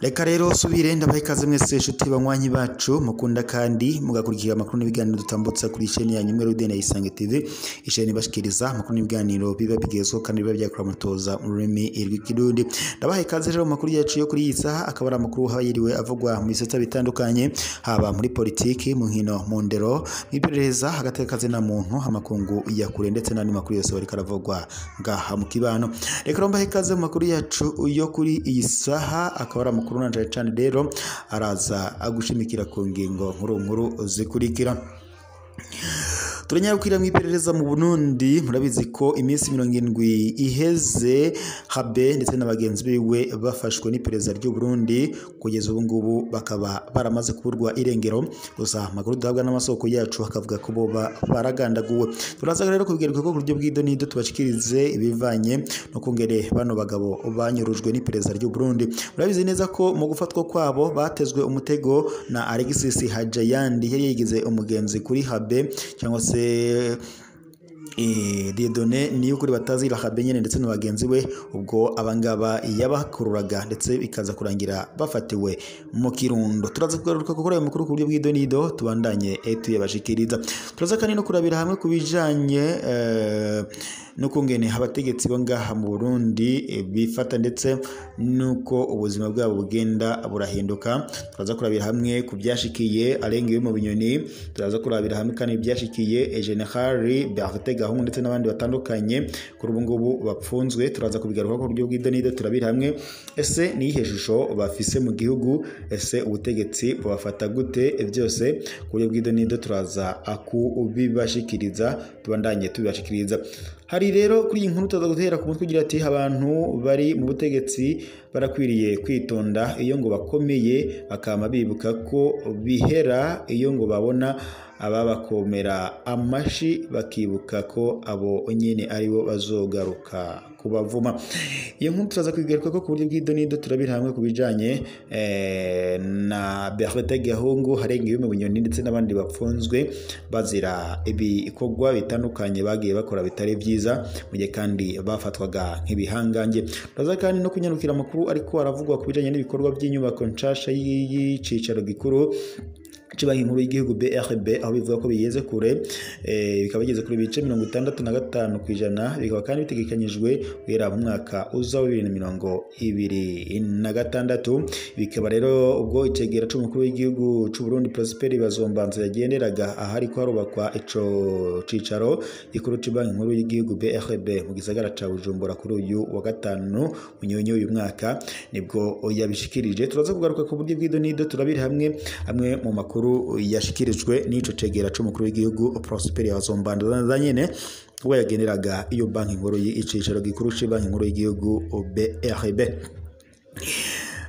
Reka rero subire ndabaha ikaze mwese inshuti banywanyi bacu mukunda kandi mugakurikira amakuru n'ibiganiro dutambutsa kuri chaîne yanyu imwe Rudene Isange TV, isheni bashikiriza amakuru n'ibiganiro biba bigezweho kandi biba byakora mutoza mu rurimi rw'ikirundi. Ndabaha ikaze rero mu makuru yacu yo kuri iyi saha, akaba ari amakuru haba yiriwe avugwa mu bisata bitandukanye, haba muri politiki, mu nkino, mu ndero, mw'iperereza, hagati na muntu, amakungu ya kure ndetse n'andi makuru yose bariko aravugwa ngaha mu kibano. Reka rero mbahe ikaze mu makuru yacu yo kuri iyi saha, akaba ari amakuru nanje cyane rero araza agushimikira ku ngingo nkuru nkuru zikurikira. Turanyarukira mu iperereza mu Burundi. Murabizi ko iminsi 70 iheze Habe ndetse na bagenzi biwe bafashwe n'iperereza ry'u Burundi, kugeza ubu ngubu bakaba baramaze kuburwa irengero. Gusa amakuru duhabwa n'amasoko yacu akavuga ko boba baragandaguwe. Turaza rero kubigaruka ko ku buryo bw'idonido tubashikirize ibivanye no kungere bano bagabo banyurujwe n'iperereza ry'u Burundi. Murabizi neza ko mu gufatwa kwabo batezwe umutego na Alexis Hajayandi yari yigize umugenzi kuri Habe cyangwa se Dieudonné Niyukuri batazira Habe nyene ndetse na bagenzi we, ubwo abangaba yabakururaga ndetse bikaza kurangira bafatiwe mu Kirundo. Turaza kugaruka kuri ayo makuru ku buryo bw'idonido tubandanye tuyabashikiriza. Turaza kandi no kurabira hamwe kubijanye no kungene abategetsi bo ngaha mu Burundi bifata ndetse nuko ubuzima bwabo bugenda burahinduka. Turaza kurabira hamwe ku byashikiye arengewe mu binyoni, turaza kurabira hamwe kandi byashikiye General Berthe Gahungu ndetse n'abandi batandukanye kuri ubu ngubu bapfunzwe. Turaza kubigaruka ku buryo bw'idonido turabira hamwe ese ni iyihe shusho bafise mu gihugu, ese ubutegetsi bubafata gute, byose ku buryo bw'idonido turaza akubibashikiriza, tubandanye tubibashikiriza. Hari rero kuri iyi nkuru tuza gutera ku mutwe ugira ati abantu bari mu butegetsi barakwiriye kwitonda iyo ngo bakomeye bakama bibuka ko bihera, iyo ngo babona ababakomera amashi bakibuka ko abo nyene aribo bazogaruka kubavuma. Iyo nkuru turaza kwigaruka ko ku buryo bw'idonido turabira hamwe kubijanye na Berthe Gahungu harengewe mu binyoni ndetse n'abandi bapfunzwe bazira ibikorwa bitandukanye bagiye bakora bitari byiza mu gihe kandi bafatwaga nk'ibihangange. Turaza kandi no kunyarukira amakuru ariko aravugwa ku bijanye n'ibikorwa by'inyubako nshasha y'icicaro gikuru Banki nkuru y'igihugu BRB, aho bivuga ko bigeze kure, bikaba bigeze kuri bice 65%, bikaba kandi bitegekanyijwe guhera mu mwaka uza wa 2026. Bikaba rero ubwo icegera c'umukuru w'igihugu c'u Burundi Prosper Bazombanza yagenderaga ahari ko harubakwa ico cicaro gikuru c'Banki nkuru y'igihugu BRB mu gisagara ca Bujumbura kuri uyu wa gatanu munyonyo uyu mwaka, nibwo yabishikirije. Turaza kugaruka ku buryo bw'idonido turabiri hamwe amwe mu makuru yashikirijwe n'ico cegera c'umukuru w'igihugu Prosper Bazombanza nyene ubwo yageneraga iyo banki nkuru y'icicaro gikuru c'Banki nkuru y'igihugu BRB.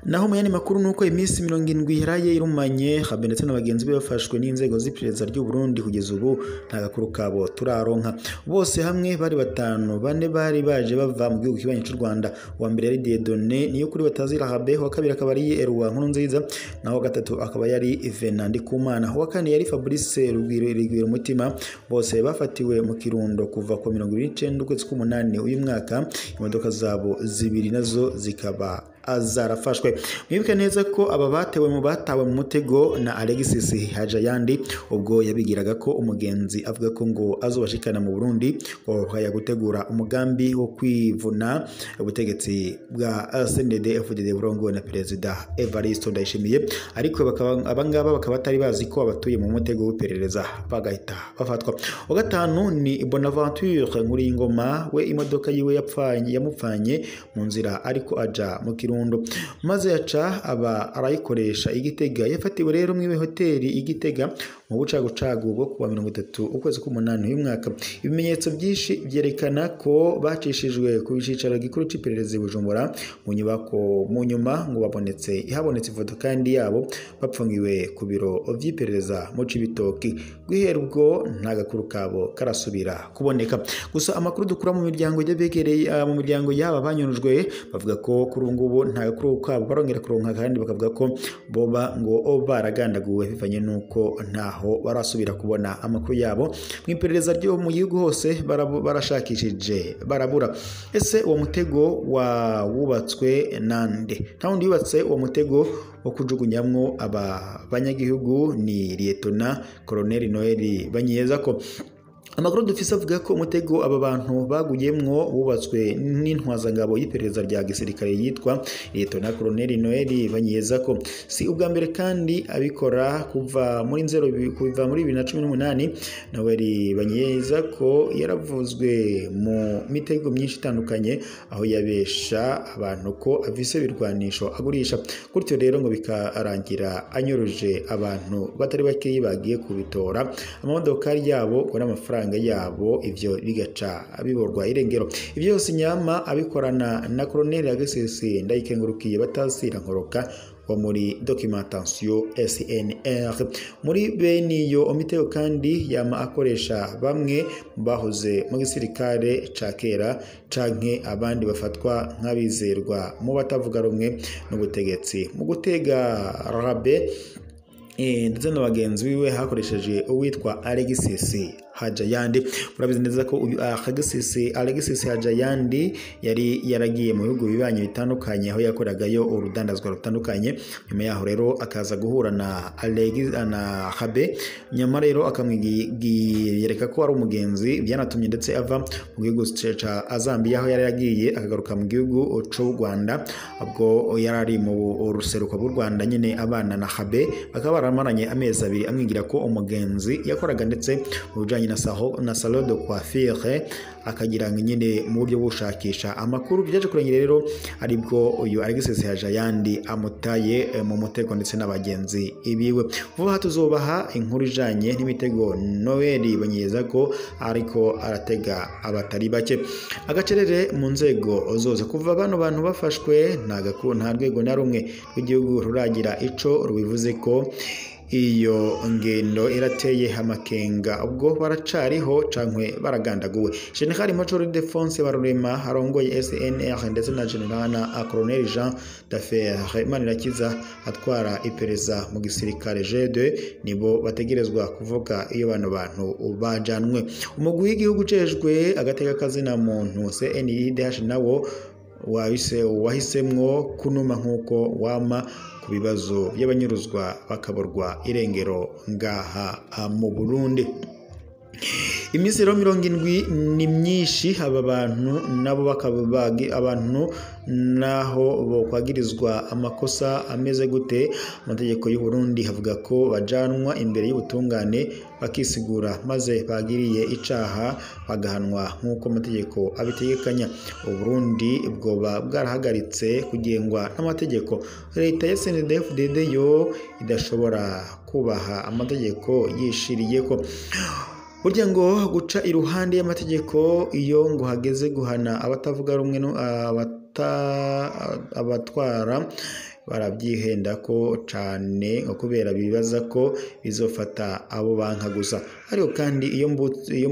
Naho mu yandi makuru nuko iminsi 70 yaraye irumanye Habe ndetse na bagenzi be bafashwe n'inzego z'iperereza ry'u Burundi, kugeza ubu nta gakuru kabo turaronka. Bose hamwe bari batanu, bane bari baje bava mu gihugu kibanyi cy'u Rwanda. Uwa mbere yari Dieudonné Niyukuri batazira Habe, uwa kabiri akaba ari Erwa Nkurunziza, naho gatatu akaba yari Venant Ndikumana, uwa kane yari Fabrice Rugwiro Mutima. Bose bafatiwe mu Kirundo kuva ku 29 ukwezi k'umunani uyu mwaka, imodoka zabo zibiri nazo zikaba azarafashwe. Mwibuke neza ko aba batewe mu batawe mu mutego na Alexis Hajayandi ubwo yabigiraga ko umugenzi avuga ko ngo azobashikana mu Burundi ngo ya gutegura umugambi wo kwivuna ubutegetsi bwa CNDD-FDD burongowe na Perezida Evariste Ndayishimiye, ariko abangaba bakaba batari bazi ko abatuye mu mutego w'iperereza bagahita bafatwa. Wa gatanu ni Bonaventure Nkuringoma, we imodoka yiwe yamupfanye mu nzira ariko aja mu Kirundo maze yaca aba arayikoresha igitega. Yafatiwe rero mu hoteli igitega mu bucagucagu bwo kuwa 30 ukwezi k'umunani uyu mwaka. Ibimenyetso byinshi byerekana ko bacishijwe ku cicaro gikuru c'iperereza i Bujumbura mu nyubako mu nyuma ngo babonetse ihabonetse ifoto kandi yabo bapfungiwe ku biro vy'iperereza mu Cibitoki. Guhera ubwo nta gakuru kabo karasubira kuboneka. Gusa amakuru dukura mu miryango y'abegereye mu miryango yaba banyurujwe bavuga ko kuri ubu nta gakuru kabo barongera kuronka, kandi bakavuga ko boba ngo baragandaguwe bivanye nuko nta ntaho barasubira kubona amakuru yabo. Mu iperereza ryo mu gihugu hose barashakishije barabura. Ese uwo mutego wa wubatswe nande? Nta wundi yubatse uwo mutego wo kujugunyamwo aba banyagihugu ni Lieutenant Colonel Noel Banyiyezako. Amakuru dufise avuga ko umutego aba bantu baguyemwo wubatswe n'intwazangabo y'iperereza rya gisirikare yitwa Lieutenant Colonel Noel Banyiyezako. Si ubwa mbere kandi abikora kuva muri nzero kuva muri 2018. Noel Banyiyezako yaravuzwe mu mitego myinshi itandukanye aho yabesha abantu ko afise ibirwanisho agurisha, gutyo rero ngo bikarangira anyoruje abantu batari bakeyi bagiye kubitora amamodokari yabo ngo n'amafaranga yabo, ivyo bigaca biborwa irengero. Ivyo byose nyama abikorana na Colonel Alexis Ndayikengurukiye batazira nkoroka wa muri documentation SNR. Muri bene iyo omitego kandi yama akoresha bamwe bahoze mu gisirikare ca kera canke abandi bafatwa nk'abizerwa mu batavuga rumwe n'ubutegetsi. Mu gutega Rabe ndetse na bagenzi biwe hakoresheje uwitwa Alexis Hajayandi. Murabizi neza ko uyu Alexis Hajayandi yari yaragiye mu bihugu bibanye bitandukanye aho yakoragayo urudandazwa rutandukanye. Nyuma yaho rero akaza guhura na Alexis na Habe, nyuma rero akamwiyereka ko ari umugenzi, byanatumye ndetse ava mu gihugu ca Zambia aho yari yagiye akagaruka mu gihugu c'u Rwanda. Ubwo yari ari mu ruseruko rw'u Rwanda nyine abana na Habe bakaba baramaranye amezi abiri, amwigira ko umugenzi yakoraga ndetse mu bijanye na salon de coiffure, akagira ngo nyine mu buryo bushakisha amakuru. Byaje kurangira rero aribwo uyu Alexis Hajayandi amutaye mu mutego ndetse n'abagenzi ibiwe. Vuba tuzobaha inkuru ijanye n'imitego Noel Banyiyezako ariko aratega abatari bake. Agacerere mu nzego zose kuva bano bantu bafashwe, nta rwego na rumwe rw'igihugu ruragira ico rubivuze ko iyo ngendo irateye amakenga, ubwo baracariho cankwe baragandaguwe. General Major Ildefonse Barurema arongoye SNR ndetse na General na Colonel Jean Dafer Manirakiza atwara iperereza mu gisirikare G2 nibo bategerezwa kuvuga iyo bano bantu bajanwe. Umugwi w'igihugu ujejwe agateka kazina muntu CNIDH nawo wahisemwo kunuma nkuko wama ku bibazo by'abanyuruzwa bakaborwa irengero ngaha mu Burundi. Iminsi rero 70 ni myinshi, aba bantu nabo bakabagi abantu naho bokwagirizwa amakosa ameze gute, amategeko y'u Burundi havuga ko bajanwa imbere y'ubutungane bakisigura maze bagiriye icaha bagahanwa nk'uko amategeko abitegekanya. Uburundi bwoba bwarahagaritse kugengwa n'amategeko. Leta ya CNDD-FDD yo idashobora kubaha amategeko yishiriyeko. Burya ngo guca iruhande y'amategeko iyo ngo hageze guhana abatavuga rumwe abatwara barabyihenda ko cane, ngo kubera bibaza ko bizofata abo banka gusa. Ariko kandi iyo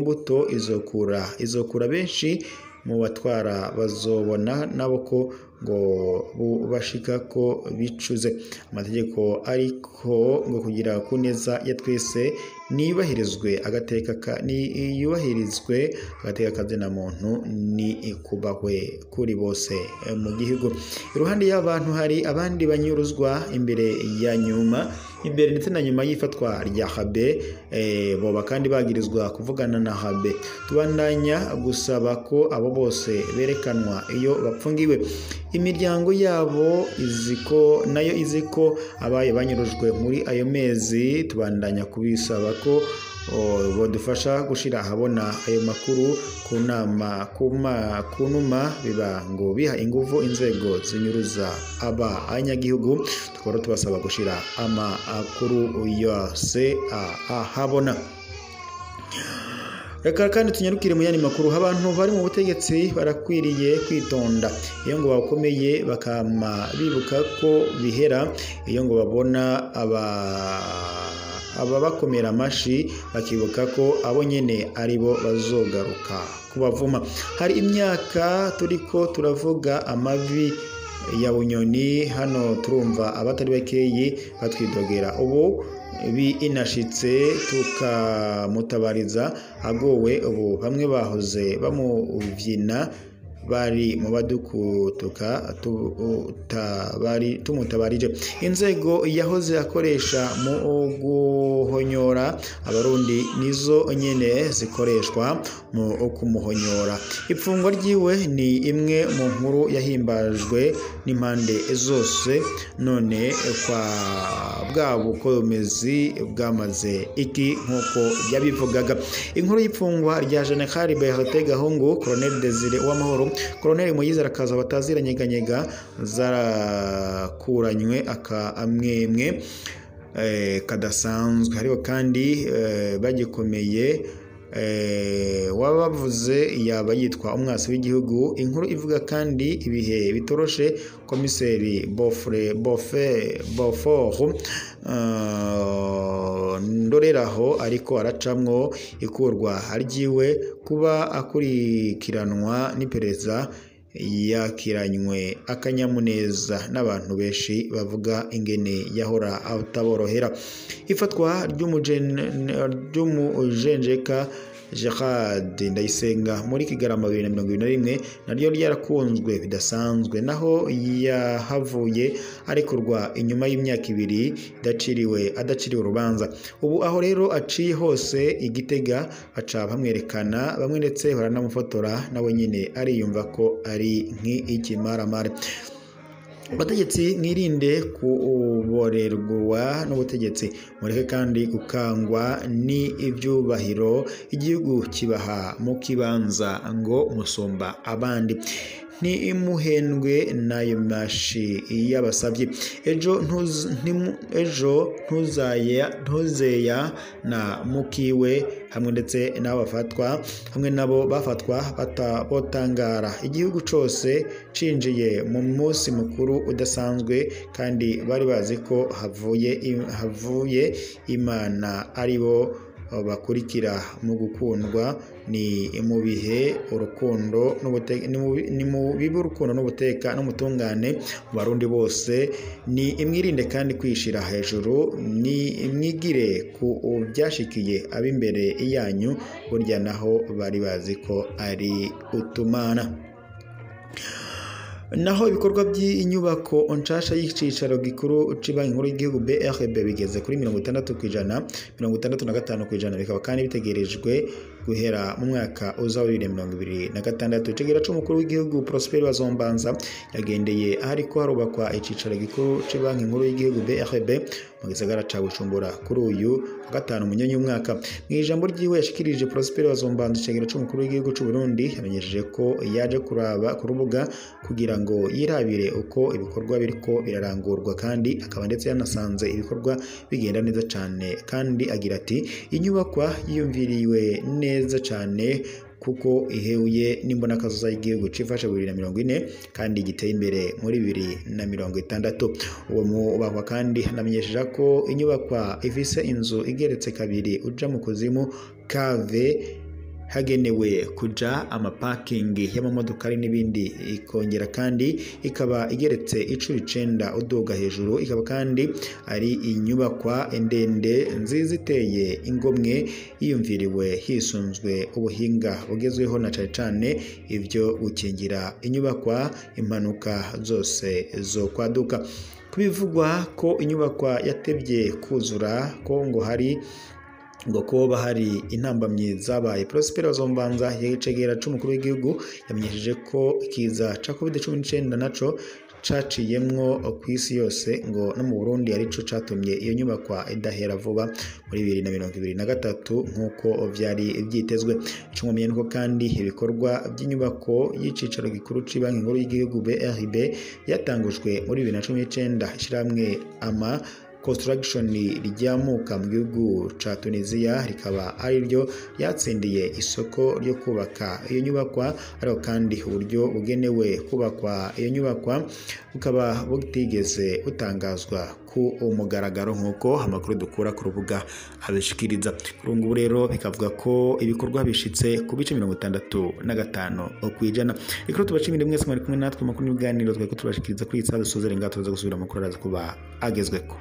mbuto izokura benshi mu batwara bazobona nabo ko ngo bashika ko bicuze amategeko, ariko ngo kugira ku neza ya twese niyubahirizwe agateka niyubahirizwe agateka kazina muntu ni kubahwe kuri bose mu gihugu. Iruhande y'abantu hari abandi banyuruzwa imbere ya nyuma imbere ndetse na nyuma y'ifatwa rya Habe, boba kandi bagirizwa kuvugana na Habe. Tubandanya gusaba ko abo bose berekanwa iyo bapfungiwe. Imiryango yabo iziko nayo iziko abaye banyurujwe muri ayo mezi. Tubandanya kubisaba ko bodufasha gushira ahabona ayo makuru ku nama kunuma biba ngo biha inguvu inzego zinyuruza aba abanyagihugu. Tukaba tubasaba gushira amakuru yose ahabona. Reka kandi tunyarukire mu yandi makuru. Abantu bari mu butegetsi barakwiriye kwitonda iyo ngo bakomeye bakama bibuka ko bihera, iyo ngo babona ababakomera amashi bakibuka ko abo nyene aribo bazogaruka kubavuma. Hari imyaka turiko turavuga amavi ya Bunyoni hano, turumva abatari bakeyi batwidogera. Ubu Binashitse tukamutabariza agowe, ubu bamwe bahoze bamuvyina bari mu badukutuka tumutabarije. Inzego yahoze akoresha mu guhonyora abarundi nizo nyene zikoreshwa mu kumuhonyora. Ipfungwa ryiwe ni imwe mu nkuru yahimbajwe n'impande zose, none kwa bwa bukomezi bwamaze iki nk'uko yabivugaga. Inkuru y'ipfungwa rya General Bertin Gahungu, Colonel Desire Uwamahoro, Colonel Moyize Arakaza bataziranyeganyega zarakuranywe akamwemwe kadasanzwe. Hariho kandi bagikomeye wabavuze yaba yitwa umwasi w'igihugu. Inkuru ivuga kandi ibihe bitoroshe komiseri Beaufort Ndoreraho ariko aracamwo ikurwa ryiwe kuba akurikiranwa n'iperereza yakiranywe akanyamuneza n'abantu benshi bavuga ingene yahora ataborohera. Ifatwa ry'umujenjeka Gerard Ndayisenga muri Kigarama 2021 naryo ryarakunzwe bidasanzwe, naho yahavuye arekurwa inyuma y'imyaka ibiri adaciriwe urubanza. Ubu aho rero aciye hose igitega baca bamwerekana, bamwe ndetse baranamufotora, nawe nyine ariyumva ko ari nk'ikimaramare. Abategetsi mwirinde kuborerwa n'ubutegetsi, mureke kandi gukangwa ni ibyubahiro igihugu kibaha mu kibanza ngo musumba abandi. Ntimuhendwe n'ayo mashi y'abasabyi. Ejo ntuzeya na mukiwe hamwe ndetse n'abo bafatwa hamwe nabo bafatwa botangara. Igihugu cose cinjiye mu munsi mukuru udasanzwe, kandi bari bazi ko havuye Imana aribo bakurikira mu gukundwa. Ni mu bihe urukundo ni mu bibe urukundo n'ubuteka n'umutungane mu barundi bose. Ni imwirinde kandi kwishira hejuru, ni imwigire ku byashikiye ab'imbere yanyu, burya naho bari bazi ko ari utumana. Naho ibikorwa by'inyubako nshasha y'icicaro gikuru c'Ibanki Nkuru y'Igihugu BRB bigeze kuri 60%, 65%, bikaba kandi bitegerejwe guhera mu mwaka uza wa 2026. Icegera c'umukuru w'igihugu Prosper Bazombanza yagendeye ahariko harubakwa icicaro gikuru c'Ibanki Nkuru y'Igihugu BRB mu gisagara ca Bujumbura kuri uyu wa gatanu Munyonyi umwaka. Mu ijambo ryiwe yashikirije, Prosper Bazombanza icegera c'umukuru w'igihugu c'u Burundi yamenyesheje ko yaje kuraba ku rubuga kugira ngo yirabire uko ibikorwa biriko birarangurwa, kandi akaba ndetse yanasanze ibikorwa bigenda neza cane. Kandi agira ati inyubakwa yiyumviriwe neza cane kuko ihehuye n'imbonakazoza y'igihugu cifashe 2040 kandi giteye imbere muri 2060. Uwo mubakwa kandi anamenyesheje ko inyubakwa ifise inzu igeretse kabiri uja mu kuzimu kave hagenewe kuja amaparking y'amamodokari n'ibindi, ikongera kandi ikaba igeretse incuro 9 uduga hejuru, ikaba kandi ari inyubakwa ndende nziza iteye ingomwe yiyumviriwe hisunzwe ubuhinga bugezweho na cane cane ivyo gukingira inyubakwa impanuka zose zo kwaduka. Kubivugwa ko inyubakwa yatevye kuzura ko ngo hari ngo koba hari intambamyi zabaye, Prosper Bazombanza yicegera c'umukuru w'igihugu yamenyesheje ko ikiza ca COVID-19 naco caciyemwo kw'isi yose, ngo no mu Burundi arico catumye iyo nyubakwa idahera vuba muri 2023 nk'uko vyari vyitezwe. Icumwamenye nuko kandi ibikorwa by'inyubako y'icicaro gikuru c'Ibanki Nkuru y'Igihugu BRB yatangujwe muri 2019. Ishirahamwe ama Construction ryamuka mu gihugu ca Tunisia rikaba ari ryo ryatsindiye isoko ryo kubaka iyo nyubakwa, ariko kandi uburyo bugenewe kubakwa iyo nyubakwa bukaba butigeze butangazwa ku mugaragaro nk'uko amakuru dukura ku rubuga abishikiriza. Kuri ubu rero bikavuga ko ibikorwa bishitse ku bice 65%. Reka tubashimire mwese mwari kumwe natwe makuru n'ibiganiro twari tubashikiriza kuri iyi saha. Dusozere ngaha, tuza gusubira amakuru araza kuba agezweko.